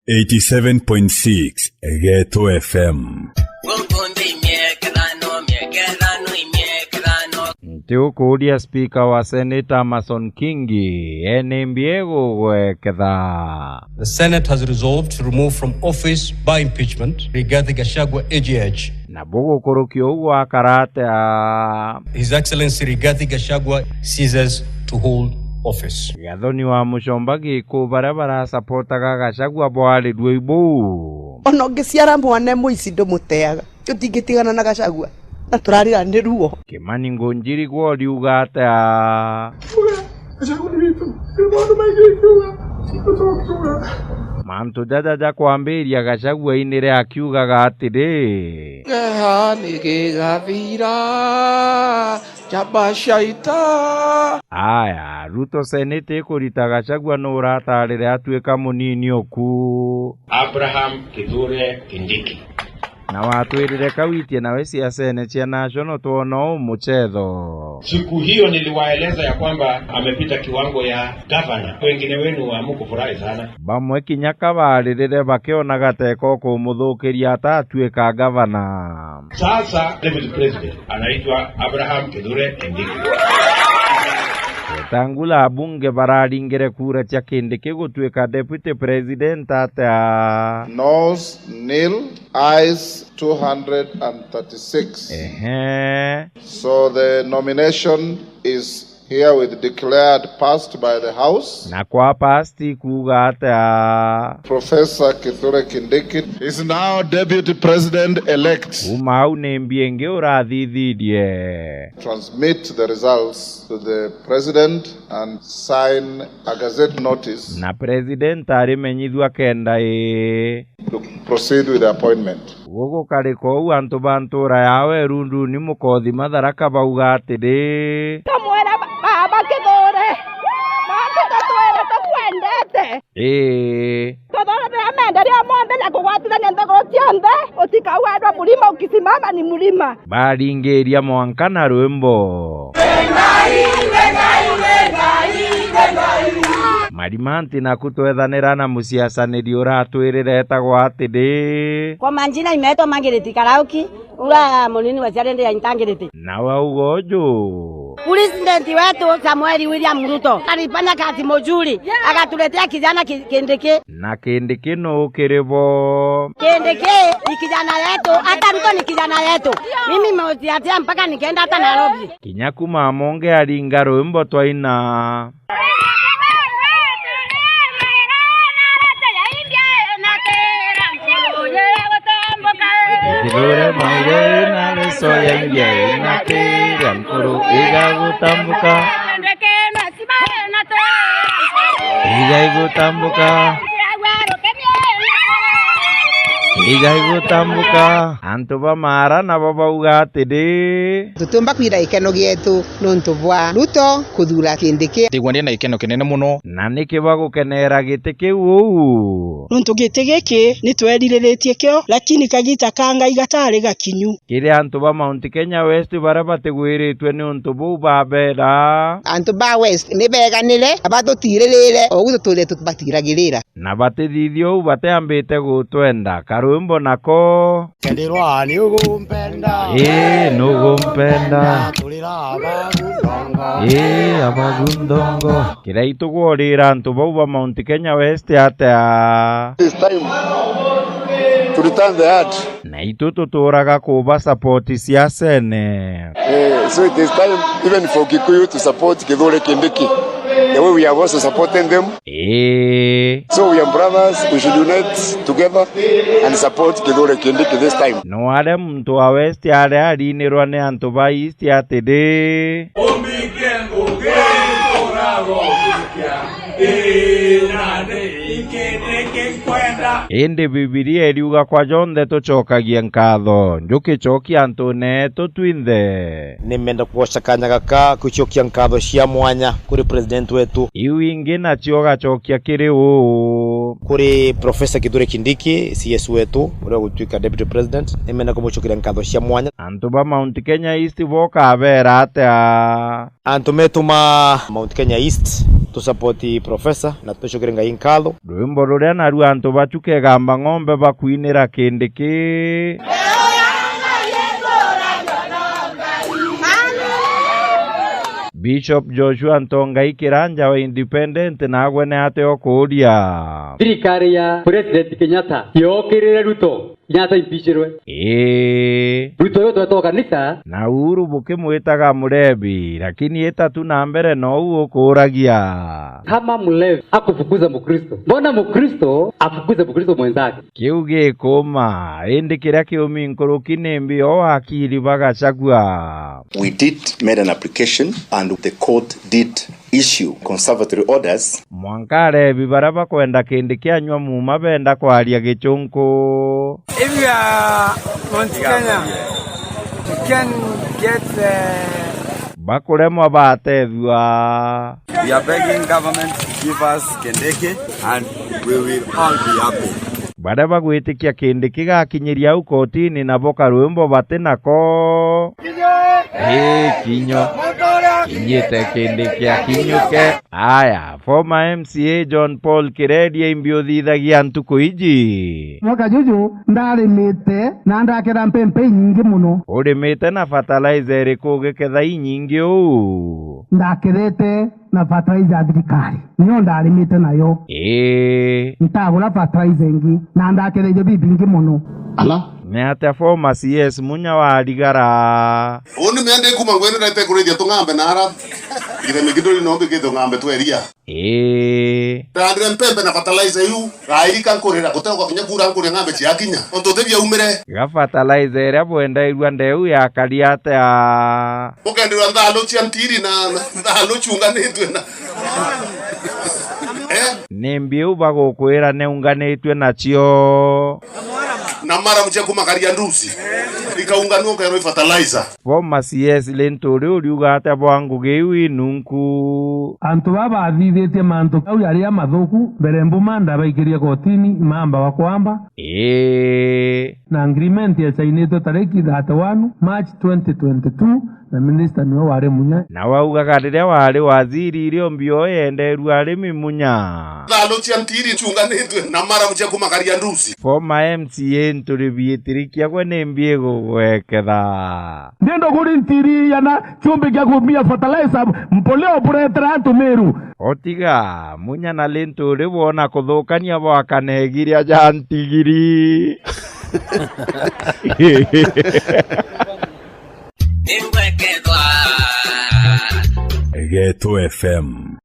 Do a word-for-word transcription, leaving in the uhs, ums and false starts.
Eighty-seven point six Geto F M. Nti ukuuria spika wa Senate Amason Kingi, ene mbi egugweketha. The Senate has resolved to remove from office by impeachment Rigathi Gachagua A G H. Na bugukurukia uu gwakara atia? His Excellency Rigathi Gachagua ceases to hold office. Gathoni wa Muchomba Giku, baria barasapotaga Gachagua bwarirua ibuu. Ona ungiciara mwana mwici ndumuteaga. Tutingitigana na Gachagua. Na turarira ni ruo. Kimani Ngunjiri gwe uriuga atia? Gachagua ni witu. Ni maundu maingi ikiuga. Mantu jaja ja kwambiria Gachagua inire akiugaga atiri, geha ni gigathira, jaba shaita. Aya, Ruto Senate ikurita Gachagua nu uratarire atuika munini uku? Abraham Kithure Kindiki. Na watwirire kawitie nawe siasene cia National twona uu muchetho. Siku hiyo niliwaeleza ya kwamba amepita kiwango ya gavana. Wengine wenu hamkufurahi sana. Bamwe kinya kabaririre bakiona gateko kumuthukiria ata atuika gavana. Sasa deputy president anaitwa Abraham Kithure Kindiki. Wetangula abunge bararingire kura cia Kindiki gutuika deputy president atia? Noes nil, ayes two hundred and thirty-six. Ehe. So the nomination is herewith declared passed by the House. Na kwa passed kuuga atia? Professor Kithure Kindiki is now Deputy President elect. Kuma au ni mbi ingi urathithirie? Transmit the results to the President and sign a gazette notice. Na President arimenyithua kenda ii. To proceed with the appointment. Gugukarika uu antu ba ntuura yawe Runduni Mukothima Tharaka bauga atiri, tumwira ba-, Baba Kithure, mantu tutwire tukwendete. Ii. Tuthuurire meenderio monthe na kugwatithania nthiguru cionthe, utikauendwa mlima ukisimama ni mlima. Baringiria mwanka na rwimbo. Marimanti naku twethanira na muciacaniri uratwirire etagwa atiri? Kwa majina imeitwa Margaret Karauki, ura munini wa ciarende ya Intangiriti. Nawe auga uju? President wetu Samuel William Ruto alifanya kazi mzuri, akatuletea kijana ki-, Kindiki. Na Kindiki nu kiri bo? Kindiki ni kijana yetu, hata Ruto ni kijana yetu. Mimi meusiatia mpaka nikaenda hata Nairobi. Kinya kuma amonge aringa rwimbo twaina. Kithure maire na riso ya ingia ina kiria nkuru igagutambuka. Iga igutambuka. Iga igutambuka. Antu ba Maara nabo bauga atiri, tutiumba kwira gikeno gietu nuntu bwa Ruto kuthuura Kindiki. Ndigua ndi na gikeno kinene muno. Na niki bagukeneera giti kiu uu? Nuntu giti giki ni tweririritie kio, lakini kagiita ka Ngai gataari gakinyu. Kiri antu ba Mount Kenya West baria batigwiritue niuntu buu babeera, antu ba West ni beeganire na batutiririre o ugu tuturire tubatiragirira. Na batithithia uu bateambite gutwenda, karwimbo nako. Kethirwa ni ugumpenda. Ii, nugumpenda. Turira abagu nthongo. Ii, abagu nthongo. Kiria itugworiira antu bau ba Mount Kenya West atia? It is time to return the heart. Na itu tuturaga kuba support siasene. Eh, so it is time even for Kikuyu to support Kithure Kindiki. The way we have also supported them. Ii. So we are brothers, we should unite together and support Kithure Kindiki this time. No aria muntu wa West aria arinirwa ni antu ba East atiri, umike ngugi uragokia, ii, na ni ikindi kinkwenda. Indi Bibilia iriuga, kwa jonthe tucokagie nkatho, njukicokia antune eetu twinthe. Ni menda kugoca kanya gaka kucokia nkatho cia mwanya kuri president wetu. Iu ingi nacio ugacokia kiri uu? Kuri Professor Kithure Kindiki, C S wetu, uria ugutwika deputy president, ni menda kumucokeria nkatho cia mwanya. Antu ba Mount Kenya East bo ukabeera atia? Antu metu ma Mount Kenya East, Tusapoti profesa na tucukire Ngai nkatho. Rwimbo ruria naru antu bacu kegamba ng'ombe bakwinira Kindiki. Bishop Joshua Ntongai Kiranja wa Independent nagwe ni ate okuuria. Thirikari ya President Kenyatta yokirire Ruto, Kenyatta impeachirwe. Ii. Ruto uyu twetwa kanisa. Na Uhuru bukimwitaga murebi, lakini itatu na mbere nou ukuuragia. Kama mlevi akufukuza Mkristo, mbona Mkristo afukuze Mkristo mwenzake? Kiu gikuma, indi kiria kiumi nkuruki ni mbi o wakiri ba Gachagua. We did made an application and the court did issue conservatory orders. Mwanka arebi baria bakwenda Kindiki anyua muuma benda kwaria Gichunku. If you are Mount Kenya, you can get, uh, bakuremwa batethua. We are begging government to give us Kindiki and we will all be happy. Baria bagwitikia Kindiki gakinyiria au kotini nabo karwimbo bati nako. Ii kinyo. Kinyite Kindiki akinyuke. Aya, former M C A John Paul Kireria, imbi uthithagia ntuku iji? Mwaka juju ndarimite na ndaketha mpempe inyingi muno. Urimite na fertilizer iriku ugiketha inyingi uu? Ndakethete na fertilizer ya thirikari, niyo ndarimite nayo. Ii. Ntagura fertilizer ingi, na ndaketha irio bibingi muno. Ala. Ni atia former C S Munya warigara? Uni miende kuma ngwene ndete kurithia tung'ambe na ara. Ngire migidori no mbikite ng'ambe tweria. Ii. Ndandire mpempe na fertilizer yu, gairika nkurira, gutegwa kinya kura nkuria ng'ambe ciakinya. Ontu utibia umire. Ga fertilizer iria bwendairua ndeu yakari atia? Ukenderwa nthalu cia ntiri na, na nthalu ciunganitwe na. Eh? Ni mbiu bagukwira niunganitue nacio. Na mara mche kumakaria ndusi. Ikaunganua ukerwa i fertilizer. Former C S Linturi uriuga atia bwa ngugi iu inunku? Antu baba bathithitie mantu au jari amathuku, mbere mbuma ndabaikirie kotini, mamba wa kwamba. Ii. Na agreement yasainitwe tariki thirty-one March twenty twenty-two, na minister niwe wari Munya. Na waugaga riria wari waziri irio mbio yenderua arimi Munya. Thalu cia ntiri ciunganitwe na maramu cia kumakaria ndusi. Former M C A Nturi Biitiri kiagwe ni mbi igugweketha. Ndenda kuri ntiri yana ciumbi kia kumia fertilizer, mbolea buretera antu Meru. Otiga, Munya na Linturi bwona kuthukania bwa kanegiria ja ntigiri. Geto F M.